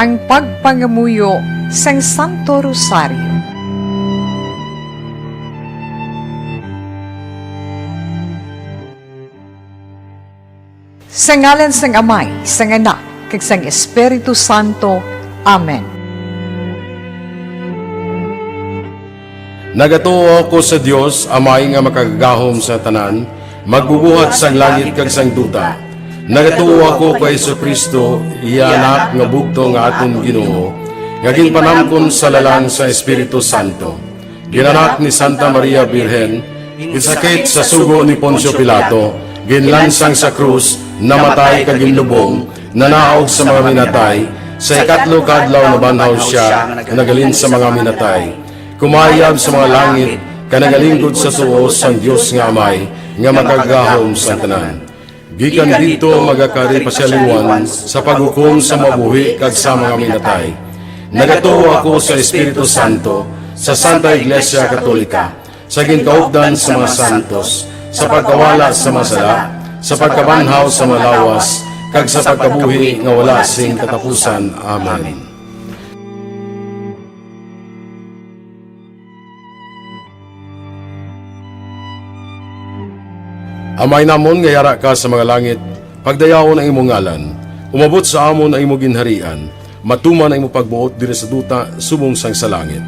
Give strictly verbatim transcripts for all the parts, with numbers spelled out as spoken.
Ang pagpangamuyo sang Santo Rosario. Sa ngalan sang Amay, sang Anak, kag sang Espiritu Santo. Amen. Nagatuo ako sa Dios, Amay nga makagagahom sa tanan, magbubuhat sang langit kag sang duta. Nagatuo ako kay Jesu-Cristo, iya Anak nga bugtong nga aton Ginoo, nga ginpanamkon sa lalang sa Espiritu Santo. Ginanak ni Santa Maria Birhen, ginsakit sa sugo ni Poncio Pilato, ginlansang sa krus, namatay kag ginlubong, nanaog sa mga minatay, sa ikatlo ka adlaw nabanhaw sia, naghalin sa mga minatay. Kumayab sa mga langit, kag nagalinggod sa suo sang Dios nga Amay, nga makagagahom sang tanan. Gikan didto magakari pa sia liwat sa paghukom sa mabuhi kag sa mga minatay. Nagatuo ako sa Espiritu Santo, sa Santa Iglesia Katolika, sa ginkaupdan sa mga santos, sa pagkawala sa mga sala, sa pagkabanhaw sa mga lawas, kag sa pagkabuhi nga wala sing katapusan. Amen. Amay namon nga yara ka sa mga langit, pagdayawon ang imong ngalan. Umabot sa amon ang imong ginharian. Matuman ang imong pagbuot diri sa duta subong sang sa langit.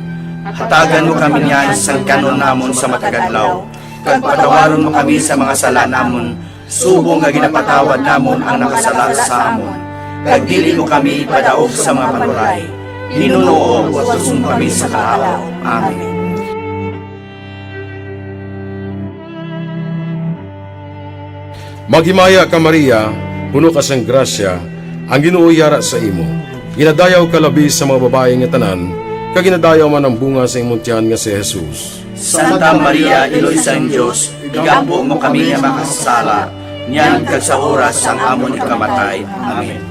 Hatagan mo kami niyan sang kan-on namon sa matag adlaw, kag patawaron mo kami sa mga sala namon, subong nga ginapatawad namon ang nakasala sa amon, kag dili mo kami ipadaog sa mga panuray. Ginoo, ugaton mo kami sa kalaut. Amen. Maghimaya ka, Maria, puno ka sang grasya, ang Ginoo yara sa imo. Ginadayaw ka labi sa mga babayi nga tanan, kag ginadayaw man ang bunga sa imong tiyan nga si Jesus. Santa Maria, Iloy sang Dios, igampo mo kami nga makasasala, niyan kag sa oras sang amon ikamatay. Amen.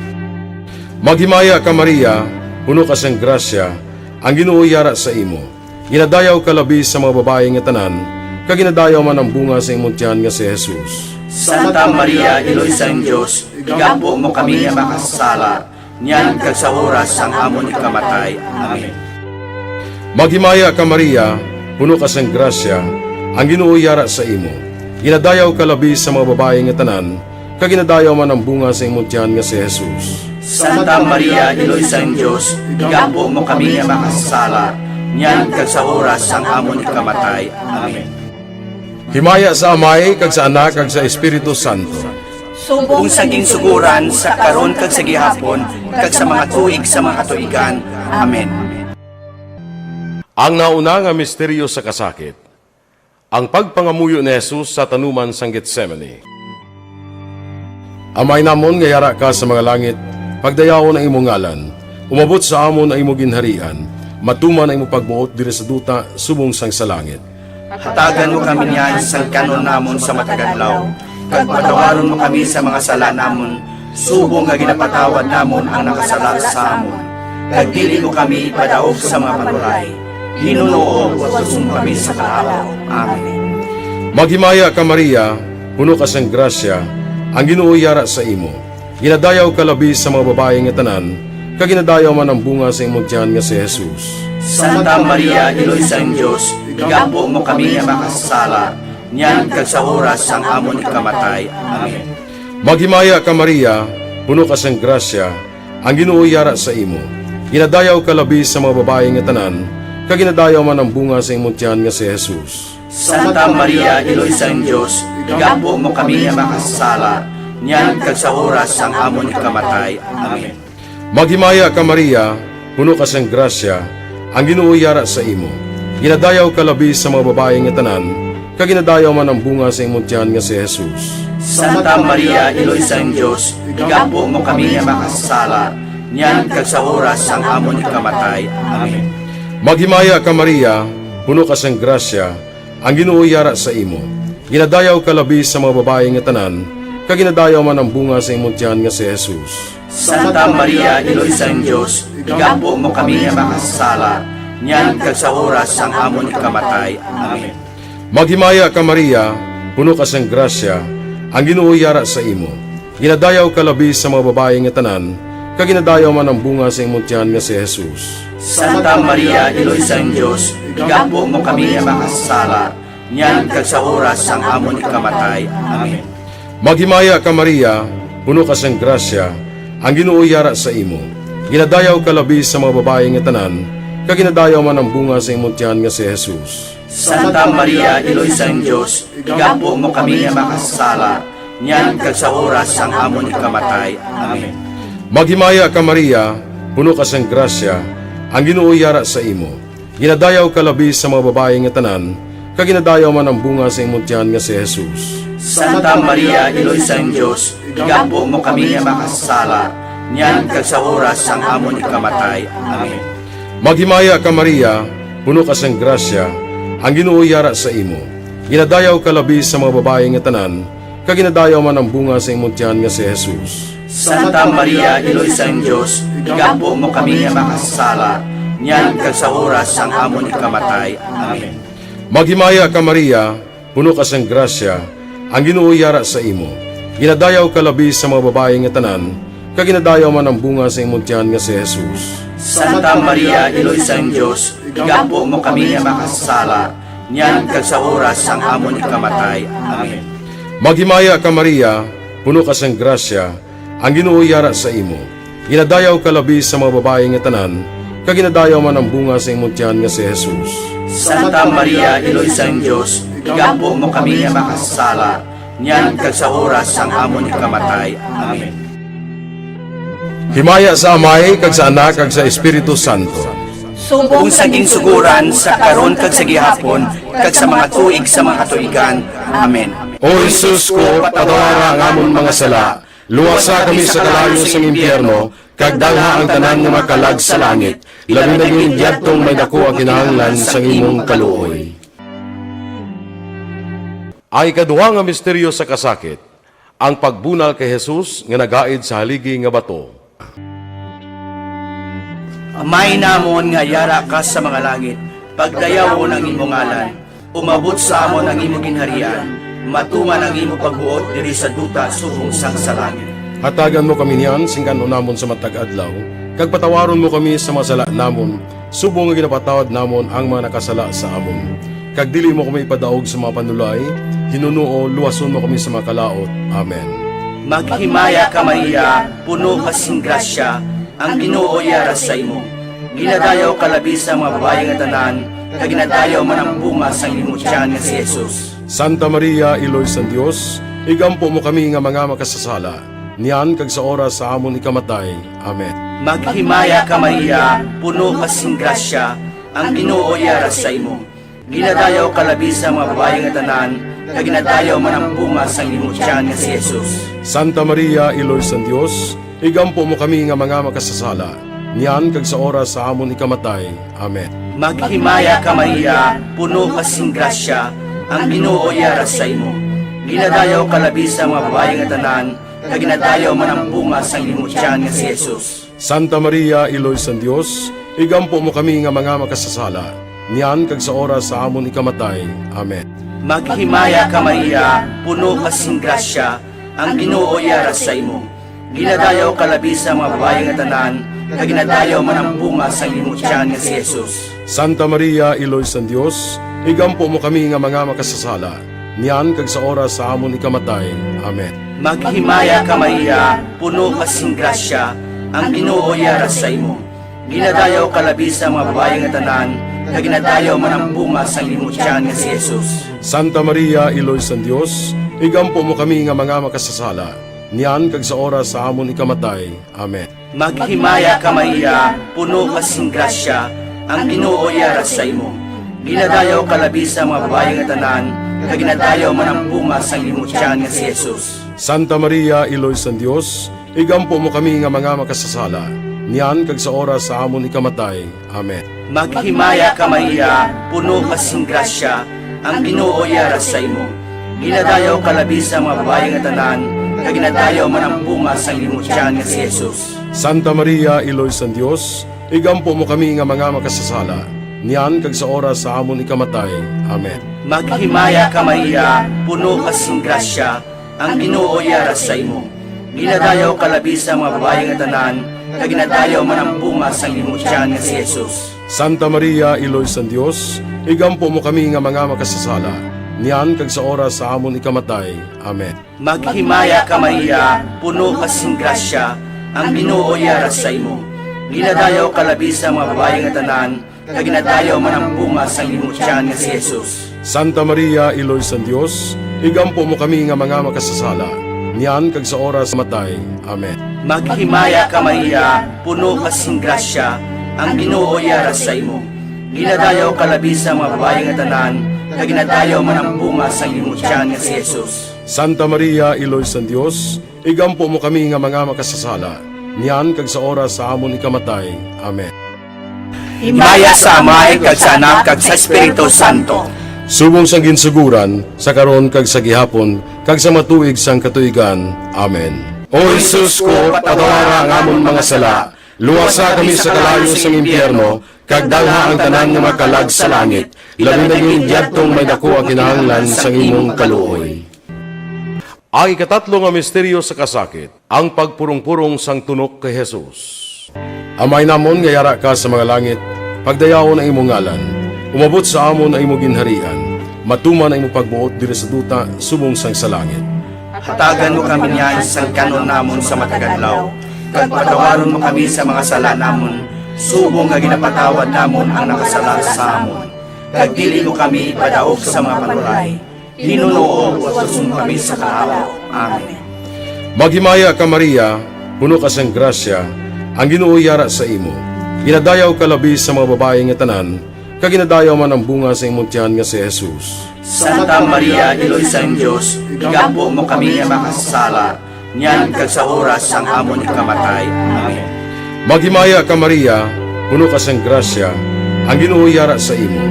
Maghimaya ka, Maria, puno ka sang grasya, ang Ginoo yara sa imo. Ginadayaw ka labi sa mga babayi nga tanan, kag ginadayaw man ang bunga sa imong tiyan nga si Jesus. Santa Maria, Iloy sang Dios, igampo mo kami nga makasasala, niyan kag sa oras sang amon ikamatay. Amen. Maghimaya ka, Maria, puno ka sang grasya, ang Ginoo yara sa imo. Ginadayaw ka labi sa mga babayi nga tanan, kag ginadayaw man ang bunga sa imong tiyan nga si Jesus. Santa Maria, Iloy sang Dios, igampo mo kami nga makasasala, niyan kag sa oras sang amon ikamatay. Amen. Himaya sa Amay, kag sa Anak, kag sa Espiritu Santo. Subong sa ginsugoran, sa karon, kag sa gihapon, kag sa mga tuig sa mga katuigan. Amen. Ang nauna nga misteryo sa kasakit, ang pagpangamuyo ni Jesus sa tanuman sang Getsemani. Amay namon nga yara ka sa mga langit, pagdayawon ang imong ngalan. Umabot sa amon ang imong ginharian. Matuman ang imong pagbuot diri sa duta subong sang sa langit. Hatagan mo kami niyan sang kan-on namon sa matag adlaw, kag patawaron mo kami sa mga sala namon, subong nga ginapatawad namon ang nakasala sa amon. Kag dili mo kami ipadaog sa mga panuray. Ginoo, ugaton mo kami sa kalaut. Amen. Maghimaya ka, Maria, puno ka sang grasya, ang Ginoo yara sa imo. Ginadayaw ka labi sa mga babayi nga tanan, kag ginadayaw man ang bunga sa imong tiyan nga si Jesus. Santa Maria, Iloy sang Dios, igampo mo kami nga makasasala, niyan kag sa oras sang amon ikamatay. Amen. Maghimaya ka, Maria, puno ka sang grasya, ang Ginoo yara sa imo. Ginadayaw ka labi sa mga babayi nga tanan, kag ginadayaw man ang bunga sa imong tiyan nga si Jesus. Santa Maria, Iloy sang Dios, igampo mo kami nga makasasala, niyan kag sa oras sang amon ikamatay. Amen. Maghimaya ka, Maria, puno ka sang grasya, ang Ginoo yara sa imo. Ginadayaw ka labi sa mga babayi nga tanan, kag ginadayaw man ang bunga sa imong tiyan nga si Jesus. Santa Maria, Iloy sang Dios, igampo mo kami nga makasasala, niyan kag sa oras sang amon ikamatay. Amen. Maghimaya ka, Maria, puno ka sang grasya, ang Ginoo yara sa imo. Ginadayaw ka labi sa mga babayi nga tanan, kag ginadayaw man ang bunga sa imong tiyan nga si Jesus. Santa Maria, Iloy sang Dios, igampo mo kami nga makasasala, niyan kag sa oras sang amon ikamatay. Amen. Maghimaya ka, Maria, puno ka sang grasya, ang Ginoo yara sa imo. Ginadayaw ka labi sa mga babayi nga tanan, kag ginadayaw man ang bunga sa imong tiyan nga si Jesus. Santa Maria, Iloy sang Dios, igampo mo kami nga makasasala, niyan kag sa oras sang amon ikamatay. Amen. Maghimaya ka, Maria, puno ka sang grasya, ang Ginoo yara sa imo. Ginadayaw ka labi sa mga babayi nga tanan, kag ginadayaw man ang bunga sa imong tiyan nga si Jesus. Santa Maria, Iloy sang Dios, igampo mo kami nga makasasala, niyan kag sa oras sang amon ikamatay. Amen. Maghimaya ka, Maria, puno ka sang grasya, ang Ginoo yara sa imo. Ginadayaw ka labi sa mga babayi nga tanan, kag ginadayaw man ang bunga sa imong tiyan nga si Jesus. Santa Maria, Iloy sang Dios, igampo mo kami nga makasasala, niyan kag sa oras sang amon ikamatay. Amen. Maghimaya ka, Maria, puno ka sang grasya, ang Ginoo yara sa imo. Ginadayaw ka labi sa mga babayi nga tanan, kag ginadayaw man ang bunga sa imong tiyan nga si Jesus. Santa Maria, Iloy sang Dios, igampo mo kami nga makasasala, niyan kag sa oras sang amon ikamatay. Amen. Maghimaya ka, Maria, puno ka sang grasya, ang Ginoo yara sa imo. Ginadayaw ka labi sa mga babayi nga tanan, kag ginadayaw man ang bunga sa imong tiyan nga si Jesus. Santa Maria, Iloy sang Dios, igampo mo kami nga makasasala, niyan kag sa oras sang amon ikamatay. Amen. Maghimaya ka, Maria, puno ka sang grasya, ang Ginoo yara sa imo. Ginadayaw ka labi sa mga babayi nga tanan, kag ginadayaw man ang bunga sa imong tiyan nga si Jesus. Santa Maria, Iloy sang Dios, igampo mo kami nga makasasala, niyan kag sa oras sang amon ikamatay. Amen. Himaya sa Amay, kag sa Anak, kag sa Espiritu Santo. Subong sa ginsugoran, sa karon kag sa gihapon, kag sa mga tuig sa mga katuigan. Amen. O Jesus ko, patawara ang amon mga sala, luwasa kami sa kalayo sang impyerno, kag dalha ang tanan nga makalag sa langit, labi na gid yadtong may daku ang kinahanglan sang imong kaluoy. Ang ikaduha nga misteryo sa kasakit, ang pagbunal kay Jesus nga nagaid sa haligi nga bato. Amay namon nga yara ka sa mga langit, pagdayawon ang imo ngalan, umabot sa amon ang imo ginharian, matuman ang imo pagbuot diri sa duta subong sang sa langit. Hatagan mo kami niyan sing kan-on namon sa matag adlaw, kag patawaron mo kami sa mga sala namon, subong nga ginapatawad namon ang mga nakasala sa amon. Kag dili mo kami ipadaog sa mga panulay, hinunoo, luwason mo kami sa mga kalaut. Amen. Maghimaya ka, Maria, puno ka sing grasya, ang Ginoo yara sa imo. Ginadayaw ka labi sa mga babayi nga tanan, kag ginadayaw man ang bunga sang imo tiyan nga si Jesus. Santa Maria, Iloy sang Dios, igampo mo kami nga mga makasasala, niyan kag sa oras sa amon ikamatay. Amen. Maghimaya ka, Maria, puno ka sing grasya, ang Ginoo yara sa imo. Ginadayaw ka labi sa mga babayi nga tanan, kag ginadayaw man ang bunga sang imo tiyan nga si Jesus. Santa Maria, Iloy sang Dios, igampo mo kami nga mga makasasala, niyan kag sa oras sa amon ikamatay. Amen. Maghimaya ka, Maria, puno ka sing grasya, ang Ginoo yara sa imo. Ginadayaw ka labi sa mga babayi nga tanan, kag ginadayaw man ang bunga sang imo tiyan nga si Jesus. Santa Maria, Iloy sang Dios, igampo mo kami nga mga makasasala, niyan kag sa oras sa amon ikamatay. Amen. Maghimaya ka, Maria, puno ka sing grasya, ang Ginoo yara sa imo. Ginadayaw ka labi sa mga babayi nga tanan, kag ginadayaw man ang bunga sang imo tiyan nga si Jesus. Santa Maria, Iloy sang Dios, igampo mo kami nga mga makasasala, niyan kag sa oras sa amon ikamatay. Amen. Maghimaya ka, Maria, puno ka sing grasya, ang Ginoo yara sa imo. Ginadayaw ka labi sa mga babayi nga tanan, kag ginadayaw man ang bunga sang imo tiyan nga si Jesus. Santa Maria, Iloy sang Dios, igampo mo kami nga mga makasasala, niyan kag sa oras sa amon ikamatay. Amen. Maghimaya ka, Maria, puno ka sing grasya, ang Ginoo yara sa imo. Ginadayaw ka labi sa mga babayi nga tanan, kag ginadayaw man ang bunga sang imo tiyan nga si Jesus. Santa Maria, Iloy sang Dios, igampo mo kami nga mga makasasala, niyan kag sa oras sa amon ikamatay. Amen. Maghimaya ka, Maria, puno ka sing grasya, ang Ginoo yara sa imo. Ginadayaw ka labi sa mga babayi nga tanan, kag ginadayaw man ang bunga sang imo tiyan nga si Jesus. Santa Maria, Iloy sang Dios, igampo mo kami nga mga makasasala, niyan kag sa oras sa amon ikamatay. Amen. Maghimaya ka, Maria, puno ka sing grasya, ang Ginoo yara sa imo. Ginadayaw ka labi sa mga babayi nga tanan, kag ginadayaw man ang bunga sang imong tiyan nga si Jesus. Santa Maria, Iloy sang Dios, igampo mo kami nga mga makasasala, niyan kag sa oras sa amon ikamatay. Amen. Maghimaya ka, Maria, puno ka sing grasya, ang Ginoo yara sa imo. Ginadayaw ka labi sa mga babayi nga tanan, kag ginadayaw man ang bunga sang imong tiyan nga si Jesus. Santa Maria, Iloy sang Dios, igampo mo kami nga mga makasasala, niyan kag sa oras matay. Amen. Maghimaya ka, Maria, puno ka sing grasya, ang Ginoo yara sa imo. Ginadayaw ka labi sa mga babayi nga tanan, kag ginadayaw man ang bunga sang imong tiyan nga si Jesus. Santa Maria, Iloy sang Dios, igampo mo kami nga mga makasasala, niyan kag sa oras sa amon ikamatay. Amen. Himaya sa Amay, kag sa Anak, kag sa Espiritu Santo. Subong sang ginsuguran, sa karon kag sa gihapon, kag sa mga tuig sang katuigan. Amen. O Jesus ko, patawara ang amon mga sala, luwasa kami sa kalayo sang impyerno, kag dalha ang tanan nga mga kalag sa langit, labi na gid yadtong may daku ang kinahanglan sang imong kaluoy. Ang ikatatlo nga misteryo sa kasakit, ang pagpurong-purong sang tunok kay Jesus. Amay namon nga yara ka sa mga langit, pagdayawon ang imong ngalan. Umabot sa amon ang imong ginharian. Matuman ang imong pagbuot diri sa duta subong sang sa langit. Hatagan mo kami niyan sang kan-on namon sa matag adlaw, kag patawaron mo kami sa mga sala namon, subong nga ginapatawad namon ang nakasala sa amon. Kag dili mo kami ipadaog sa mga panulay, Ginoo, luwason kami sa kalayo. Amen. Maghimaya ka, Maria, puno ka sang grasya, ang Ginoo yara sa imo. Ginadayaw ka labi sa mga babayi nga tanan, kag ginadayaw man ang bunga sa imong tiyan nga si Jesus. Santa Maria, Iloy sang Dios, igampo mo kami nga makasasala, niyan kag sa oras sang amon ikamatay. Amen. Maghimaya ka, Maria, puno ka sang grasya, ang Ginoo yara sa imo.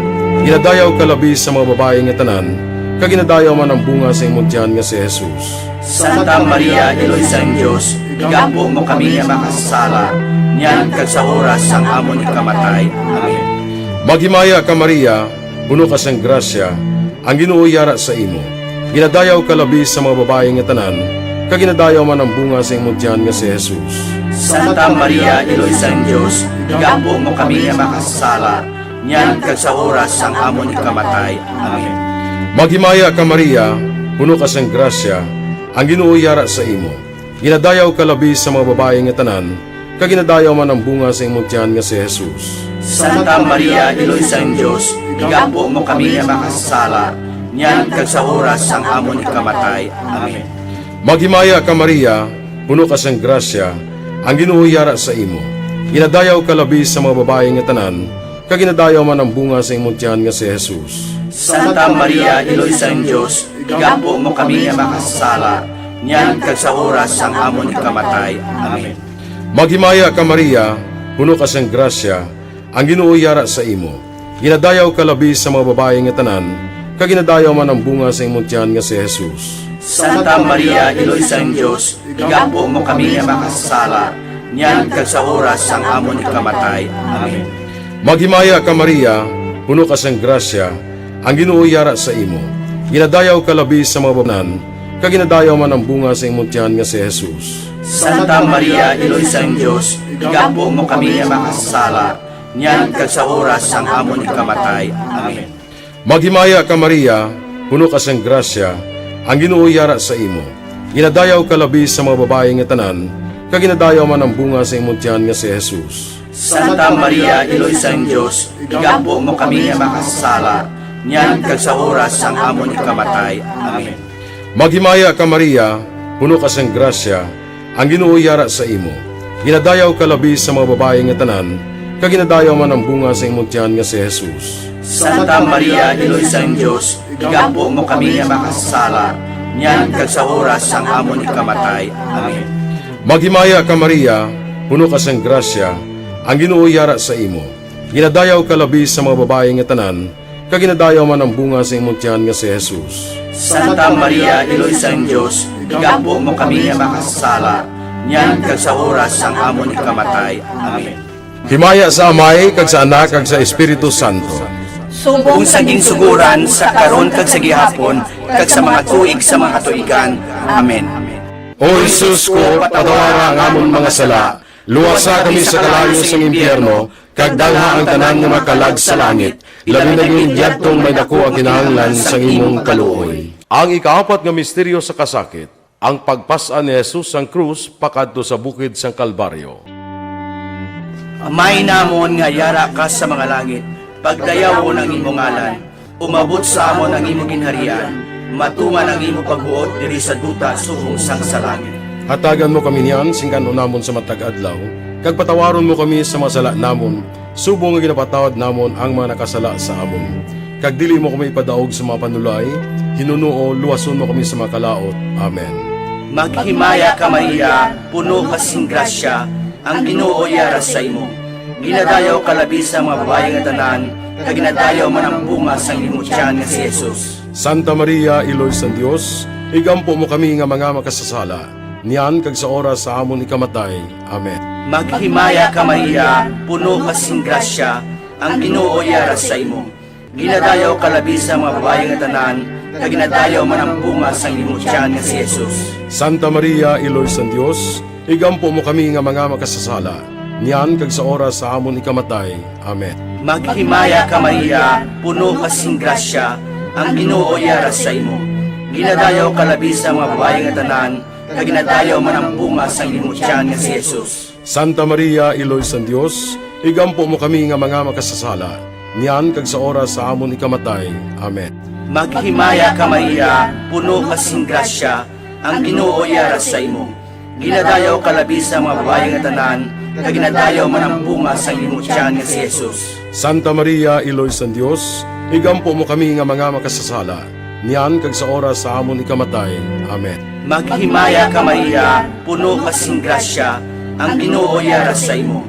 Ginadayaw ka labi sa mga babayi nga tanan, kag ginadayaw man ang bunga sa imong tiyan nga si Jesus. Santa Maria, Iloy sang Dios, igampo mo kami nga makasasala, niyan kag sa oras sang amon ikamatay. Amen. Maghimaya ka, Maria, puno ka sang grasya, ang Ginoo yara sa imo. Ginadayaw ka labi sa mga babayi nga tanan, kag ginadayaw man ang bunga sa imong tiyan nga si Jesus. Santa Maria, Iloy sang Dios, igampo mo kami nga makasasala, niyan kag sa oras sang amon ikamatay. Amen. Maghimaya ka, Maria, puno ka sang grasya, ang Ginoo yara sa imo. Ginadayaw ka labi sa mga babayi nga tanan, kag ginadayaw man ang bunga sa imong tiyan nga si Jesus. Santa Maria, Iloy sang Dios, igampo mo kami nga makasasala, niyan kag sa oras sang amon ikamatay. Amen. Maghimaya ka, Maria, puno ka sang grasya, ang Ginoo yara sa imo. Ginadayaw ka labi sa mga babayi nga tanan, kag ginadayaw man ang bunga sa imong tiyan nga si Jesus. Santa Maria, Iloy sang Dios, igampo mo kami nga makasasala, niyan kag sa oras sang amon ikamatay. Amen. Maghimaya ka, Maria, puno ka sang grasya, ang Ginoo yara sa imo. Ginadayaw ka labi sa mga babayi nga tanan, kag ginadayaw man ang bunga sa imong tiyan nga si Jesus. Santa Maria, Iloy sang Dios, igampo mo kami nga makasasala, niyan kag sa oras sang amon ikamatay. Amen. Maghimaya ka, Maria, puno ka sang grasya, ang Ginoo yara sa imo. Ginadayaw ka labi sa mga babayi, kag ginadayaw man ang bunga sa imong tiyan nga si Jesus. Santa Maria, Iloy sang Dios, igampo mo kami nga makasasala, niyan kag sa oras sang amon ikamatay. Amen. Maghimaya ka, Maria, puno ka sang grasya, ang Ginoo yara sa imo. Ginadayaw ka labi sa mga babayi nga tanan, kag ginadayaw man ang bunga sa imong tiyan nga si Jesus. Santa Maria, Iloy sang Dios, igampo mo kami nga makasasala, niyan kag sa oras sang amon ikamatay. Amen. Maghimaya ka, Maria, puno ka sang grasya, ang Ginoo yara sa imo. Ginadayaw ka labi sa mga babayi nga tanan, kag ginadayaw man ang bunga sa imong tiyan nga si Jesus. Santa Maria, Iloy sang Dios, igampo mo kami nga makasasala, niyan kag sa oras sang amon ikamatay. Amen. Maghimaya ka, Maria, puno ka sang grasya, ang Ginoo yara sa imo. Ginadayaw ka labi sa mga babayi nga tanan, kag ginadayaw man ang bunga sa imong tiyan nga si Jesus. Santa Maria, Iloy sang Dios, igampo mo kami nga makasasala, niyan kag sa oras sang amon ikamatay. Amen. Himaya sa Amay, kag sa Anak, kag sa Espiritu Santo. Subong sa ginsuguran, sa karon kag sa gihapon, kag sa mga tuig sa mga katuigan. Amen. O Jesus ko, patawara ang amon mga sala, Luwasa kami sa kalayo sang impyerno, kag dalha ang tanan nga mga kalag sa langit, labi na gid yadtong may daku ang kinahanglan sang imong kaluoy. Ang ikaapat nga misteryo sa kasakit, ang pagpas-an ni Jesus sang krus pakadto sa bukid sang Kalbaryo. Amay namon nga yara ka sa mga langit, pagdayawon ang imo ngalan. Umabot sa amon ang imo ginharian, matuman ang imo pagbuot diri sa duta subong sang sa langit. Hatagan mo kami niyan sing kan-on namon sa matag adlaw, kag patawaron mo kami sa mga sala namon, subong nga ginapatawad namon ang mga nakasala sa amon. Kag dili mo kami ipadaog sa mga panulay, hinunoo luwason mo kami sa mga kalaut. Amen. Maghimaya ka, Maria, puno ka sing grasya, ang Ginoo yara sa imo. Ginadayaw ka labi sa mga babayi nga tanan, kag ginadayaw man ang bunga sang imo tiyan nga si Jesus. Santa Maria, Iloy sang Dios, igampo mo kami nga mga makasasala, niyan kag sa oras sa amon ikamatay. Amen. Maghimaya ka, Maria, puno ka sing grasya, ang Ginoo yara sa imo. Ginadayaw ka labi sa mga babayi nga tanan, kag ginadayaw man ang bunga sang imo tiyan nga si Jesus. Santa Maria, Iloy sang Dios, igampo mo kami nga mga makasasala, niyan kag sa oras sa amon ikamatay. Amen. Maghimaya ka, Maria, puno ka sing grasya, ang Ginoo yara sa imo. Ginadayaw ka labi sa mga babayi nga tanan, kag ginadayaw man ang bunga sang imo tiyan nga si Jesus. Santa Maria, Iloy sang Dios, igampo mo kami nga mga makasasala, niyan kag sa oras sa amon ikamatay. Amen. Maghimaya ka, Maria, puno ka sing grasya, ang Ginoo yara sa imo. Ginadayaw ka labi sa mga babayi nga tanan, kag ginadayaw man ang bunga sang imo tiyan nga si Jesus. Santa Maria, Iloy sang Dios, igampo mo kami nga mga makasasala, niyan kag sa oras sa amon ikamatay. Amen. Maghimaya ka, Maria, puno ka sing grasya, ang Ginoo yara sa imo.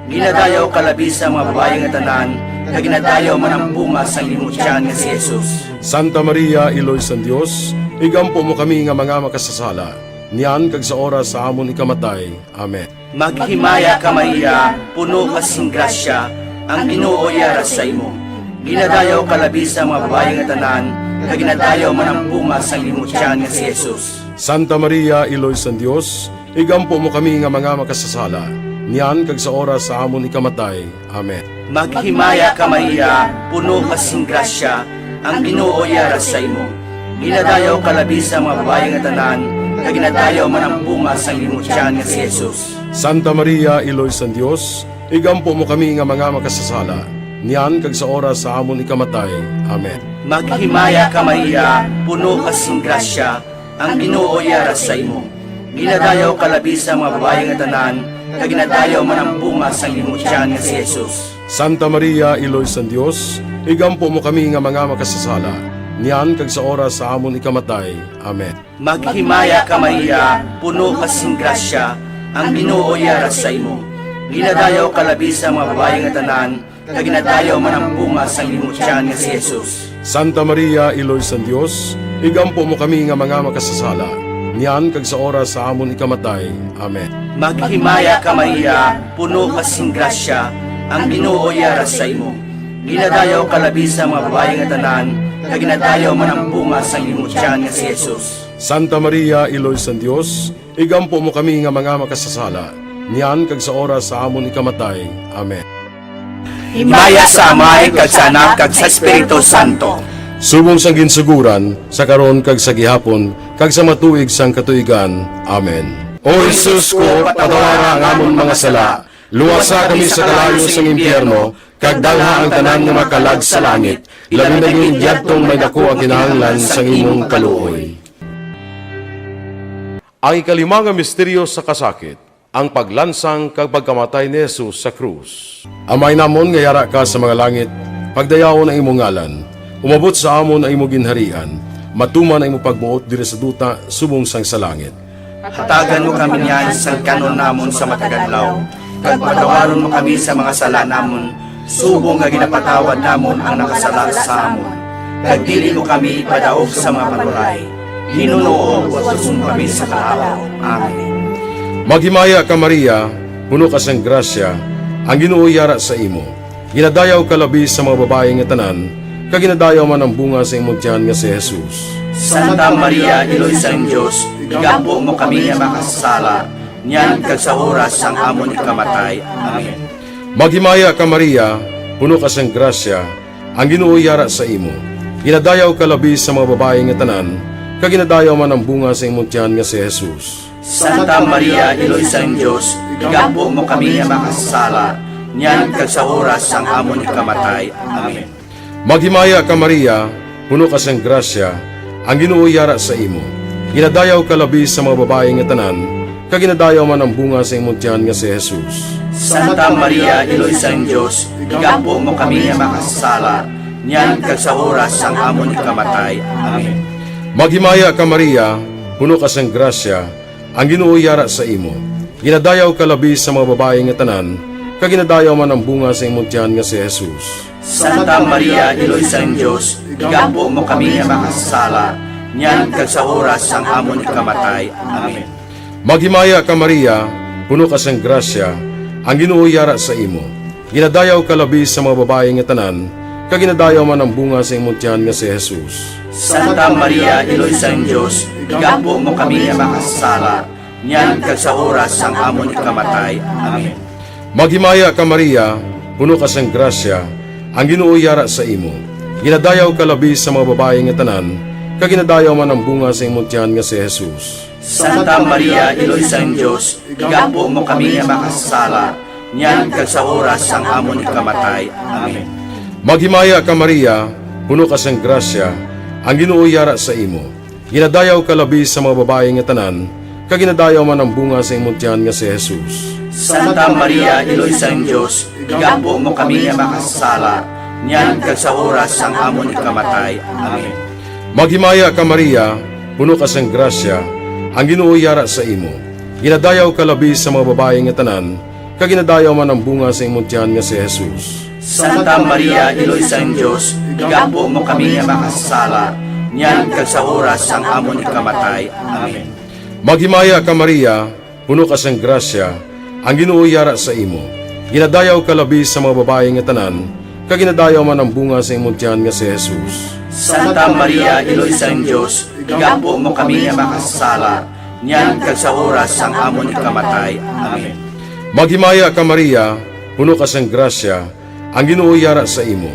Ginadayaw ka labi sa mga babayi nga tanan, kag ginadayaw man ang bunga sang imo tiyan nga si Jesus. Santa Maria, Iloy sang Dios, igampo mo kami nga mga makasasala, niyan kag sa oras sa amon ikamatay. Amen. Maghimaya ka, Maria, puno ka sing grasya, ang Ginoo yara sa imo. Ginadayaw ka labi sa mga babayi nga tanan, kag ginadayaw man ang bunga sang imo tiyan nga si Jesus. Santa Maria, Iloy sang Dios, igampo mo kami nga mga makasasala, niyan kag sa oras sa amon ikamatay. Amen. Maghimaya ka, Maria, puno ka sing grasya, ang Ginoo yara sa imo. Ginadayaw ka labi sa mga babayi nga tanan, kag ginadayaw man ang bunga sang imo tiyan nga si Jesus. Santa Maria, Iloy sang Dios, igampo mo kami nga mga makasasala, niyan kag sa oras sa amon ikamatay. Amen. Maghimaya ka, Maria, puno ka sing grasya, ang Ginoo yara sa imo. Ginadayaw ka labi sa mga babayi nga tanan, kag ginadayaw man ang bunga sang imo tiyan nga si Jesus. Santa Maria, Iloy sang Dios, igampo mo kami nga mga makasasala, niyan kag sa oras sa amon ikamatay. Amen. Maghimaya ka, Maria, puno ka sing grasya, ang Ginoo yara sa imo. Ginadayaw ka labi sa mga babayi nga tanan, kag ginadayaw man ang bunga sang imo tiyan nga si Jesus. Santa Maria, Iloy sang Dios, igampo mo kami nga mga makasasala, niyan kag sa oras sa amon ikamatay. Amen. Maghimaya ka, Maria, puno ka sing grasya, ang Ginoo yara sa imo. Ginadayaw ka labi sa mga babayi nga tanan, kag ginadayaw man ang bunga sang imo tiyan nga si Jesus. Santa Maria, Iloy sang Dios, igampo mo kami nga mga makasasala, niyan kag sa oras sa amon ikamatay. Amen. Himaya sa Amay, kag sa Anak, kag sa Espiritu Santo. Subong sang ginsuguran, sa karon, kag sa gihapon, kag sa mga tuig sang katuigan. Amen. O Jesus ko, patawara ang amon mga sala, luwasa kami sa kalayo sang impyerno, kag dalha ang tanan nga mga kalag sa langit, labi na gid yadtong may daku ang kinahanglan sang imong kaluoy. Ang ikalima nga misteryo sa kasakit, ang paglansang kag pagkamatay ni Jesus sa krus. Amay namon nga yara ka sa mga langit, pagdayawon ang imo ngalan. Umabot sa amon ang imo ginharian. Matuman ang imo pagbuot diri sa duta subong sang sa langit. Hatagan mo kami niyan sang kan-on namon sa matag adlaw, kag patawaron mo kami sa mga sala namon, subong nga ginapatawad namon ang nakasala sa amon. Kag dili mo kami ipadaog sa mga panulay. Hinunoo, luwason mo kami sa kalaut. Amen. Maghimaya ka, Maria, puno ka sang grasya, ang Ginoo yara sa imo. Ginadayaw ka labi sa mga babayi nga tanan, kag ginadayaw man ang bunga sa imong tiyan nga si Jesus. Santa Maria, Iloy sang Dios, igampo mo kami nga makasasala, niyan kag sa oras sang amon ikamatay. Amen. Maghimaya ka, Maria, puno ka sang grasya, ang Ginoo yara sa imo. Ginadayaw ka labi sa mga babayi nga tanan, kag ginadayaw man ang bunga sa imong tiyan nga si Jesus. Santa Maria, Iloy sang Dios, igampo mo kami nga makasasala, niyan kag sa oras sang amon ikamatay. Amen. Maghimaya ka, Maria, puno ka sang grasya, ang Ginoo yara sa imo. Ginadayaw ka labi sa mga babayi nga tanan, kag ginadayaw man ang bunga sa imong tiyan nga si Jesus. Santa Maria, Iloy sang Dios, igampo mo kami nga makasasala, niyan kag sa oras sang amon ikamatay. Amen. Maghimaya ka, Maria, puno ka sang grasya, ang Ginoo yara sa imo. Ginadayaw ka labi sa mga babayi nga tanan, kag ginadayaw man ang bunga sa imong tiyan nga si Jesus. Santa Maria, Iloy sang Dios, igampo mo kami nga makasasala, niyan kag sa oras sang amon ikamatay. Amen. Maghimaya ka, Maria, puno ka sang grasya, ang Ginoo yara sa imo. Ginadayaw ka labi sa mga babayi nga tanan, kag ginadayaw man ang bunga sa imong tiyan nga si Jesus. Santa Maria, Iloy sang Dios, igampo mo kami nga makasasala, niyan kag sa oras sang amon ikamatay. Amen. Maghimaya ka, Maria, puno ka sang grasya, ang Ginoo yara sa imo. Ginadayaw ka labi sa mga babayi nga tanan, kag ginadayaw man ang bunga sa imong tiyan nga si Jesus. Santa Maria, Iloy sang Dios, igampo mo kami nga makasasala, niyan kag sa oras sang amon ikamatay. Amen. Maghimaya ka, Maria, puno ka sang grasya, ang Ginoo yara sa imo. Ginadayaw ka labi sa mga babayi nga tanan, kag ginadayaw man ang bunga sa imong tiyan nga si Jesus. Santa Maria, Iloy sang Dios, igampo mo kami nga makasasala, niyan kag sa oras sang amon ikamatay. Amen. Maghimaya ka, Maria, puno ka sang grasya, ang Ginoo yara sa imo. Ginadayaw ka labi sa mga babayi nga tanan, kag ginadayaw man ang bunga sa imong tiyan nga si Jesus. Santa Maria, Iloy sang Dios, igampo mo kami nga makasasala, niyan kag sa oras sang amon ikamatay. Amen. Maghimaya ka, Maria, puno ka sang grasya, ang Ginoo yara sa imo. Ginadayaw ka labi sa mga babayi nga tanan, kag ginadayaw man ang bunga sa imong tiyan nga si Jesus. Santa Maria, Iloy sang Dios, igampo mo kami nga makasasala, niyan kag sa oras sang amon ikamatay. Amen. Maghimaya ka, Maria, puno ka sang grasya, ang Ginoo yara sa imo.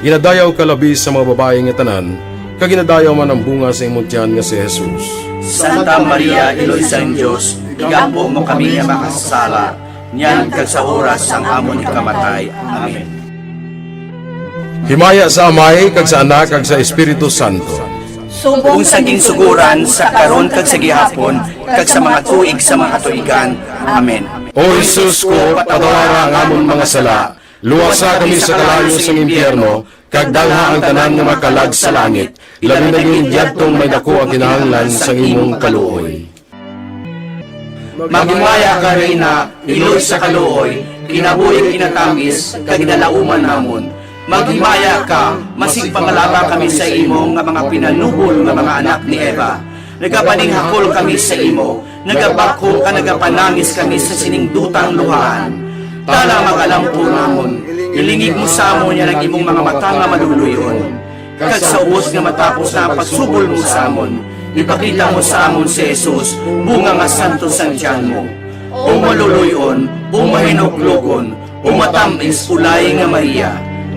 Ginadayaw ka labi sa mga babayi nga tanan, kag ginadayaw man ang bunga sa imong tiyan nga si Jesus. Santa Maria, Iloy sang Dios, igampo mo kami nga makasasala, niyan kag sa oras sang amon ikamatay. Amen. Himaya sa Amay, kag sa Anak, kag sa Espiritu Santo. Subong sa ginsugoran, sa karon, kag sa gihapon, kag sa mga tuig sa mga katuigan. Amen. O Jesus ko, patawara ang amon mga sala, luwasa kami sa kalayo sang impyerno, kag dalha ang tanan nga makalag sa langit, labi na gid yadtong may daku ang kinahanglan sang imong kaluoy. Maghimaya ka, Reyna, iloy sa kaluoy, kinabuhi, kinatamis, kag ginalauman namon. Maghimaya ka, masigpamalaba kami sa imo nga mga pinanubol nga mga anak ni Eva. Nagapaninghakol kami sa imo, nagabakhom kag nagapanangis kami sa sining dutang luhaan. Tana, mag-alampo namon, ilingig mo sa amon yan ang imong mga mata nga maluluy-on. Kag sa ubos nga matapos na ang pagsubol mo sa amon, ipakita mo sa amon si Jesus, bunga nga santos sang tiyan mo. O maluluy-on, o mahinuklogon, o matam-is, ulay nga Maria,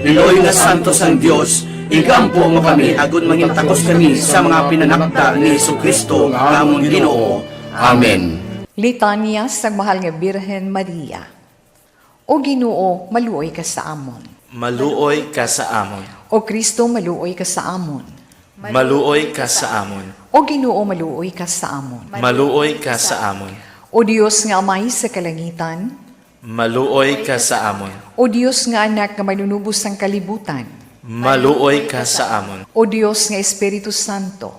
iloy nga santos sang Dios, igampo mo kami agod mangintakos kami sa mga pinanakda ni Jesu-Cristo nga amon Ginoo. Amen. Litanya sang Mahal nga Birhen Maria. O Ginoo, maluoy ka sa amon. Maluoy ka sa amon. O Cristo, maluoy ka sa amon. Maluoy ka sa amon. O Ginoo, maluoy ka sa amon. Maluoy ka sa amon. O Dios nga Amay sa kalangitan. Maluoy ka sa amon. O Dios nga Anak nga Manunubos sang kalibutan. Maluoy ka sa amon. O Dios nga Espiritu Santo.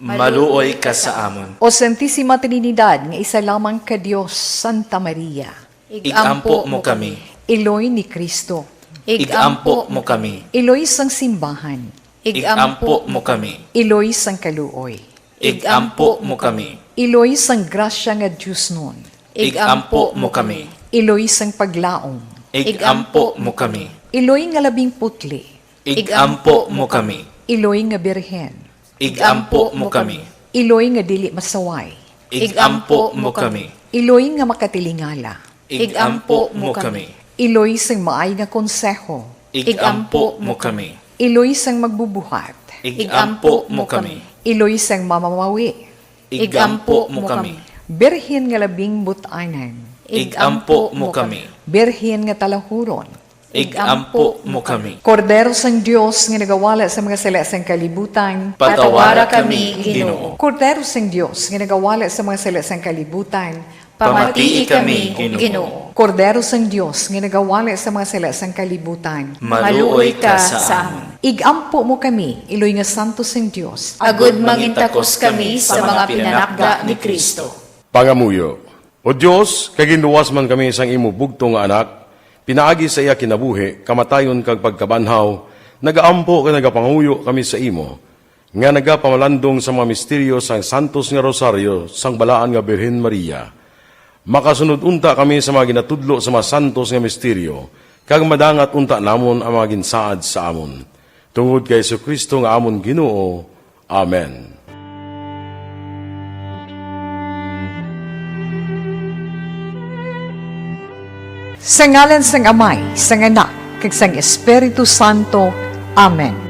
Maluoy ka sa amon. O Santisima Trinidad nga isa lamang ka Dios, Santa Maria. Ig-ampo mo kami. Iloy ni Cristo. Ig-ampo mo kami. Iloy sang simbahan. Ig-ampo mo kami. Iloy sang kaluoy. Ig-ampo mo kami. Iloy sang grasya nga diosnon. Ig-ampo mo kami. Iloy sang paglaom. Ig-ampo mo kami. Iloy nga labing putli. Ig-ampo mo kami. Iloy nga birhen. Ig-ampo mo kami. Iloy nga dili masaway. Ig-ampo mo kami. Iloy nga makatilingala. Ig-ampo mo kami. Iloy sang maay nga konseho. Ig-ampo mo kami. Iloy sang magbubuhat. Ig-ampo mo kami. Iloy sang mamamawi. Ig-ampo mo kami. Birhen nga labing but-anan. Ig-ampo mo kami. Birhen nga talahuron. Ig-ampo mo kami. Kordero sang Dios nga nagawala sa mga sala sang kalibutan. Patawara kami, Ginoo. Kordero sang Dios nga nagawala sa mga sala sang kalibutan. Pamatii kami, Ginoo. Kordero sang Dios nga nagawala sa mga sala sang kalibutan. Maluoy ka sa amon. Ig-ampo mo kami, iloy nga santo sang Dios. Agud mangintakos kami sa mga pinanakda ni Cristo. Pangamuyo. O Dios, kay ginluwas man kami sang imo bugtong nga Anak, pinaagi sa iya kinabuhi, kamatayon kag pagkabanhaw, nagaampo kag nagapangamuyo kami sa imo, nga nagapamalandong sa mga misteryo sang santos nga Rosario sang Balaan nga Birhen Maria. Makasunod unta kami sa mga ginatudlo sa mga santos nga misteryo, kag madangat unta namon ang mga ginsaad sa amon. Tungod kay Jesu-Cristo nga amon Ginoo. Amen. Sa ngalan sang Amay, sang Anak, kag sang Espiritu Santo. Amen.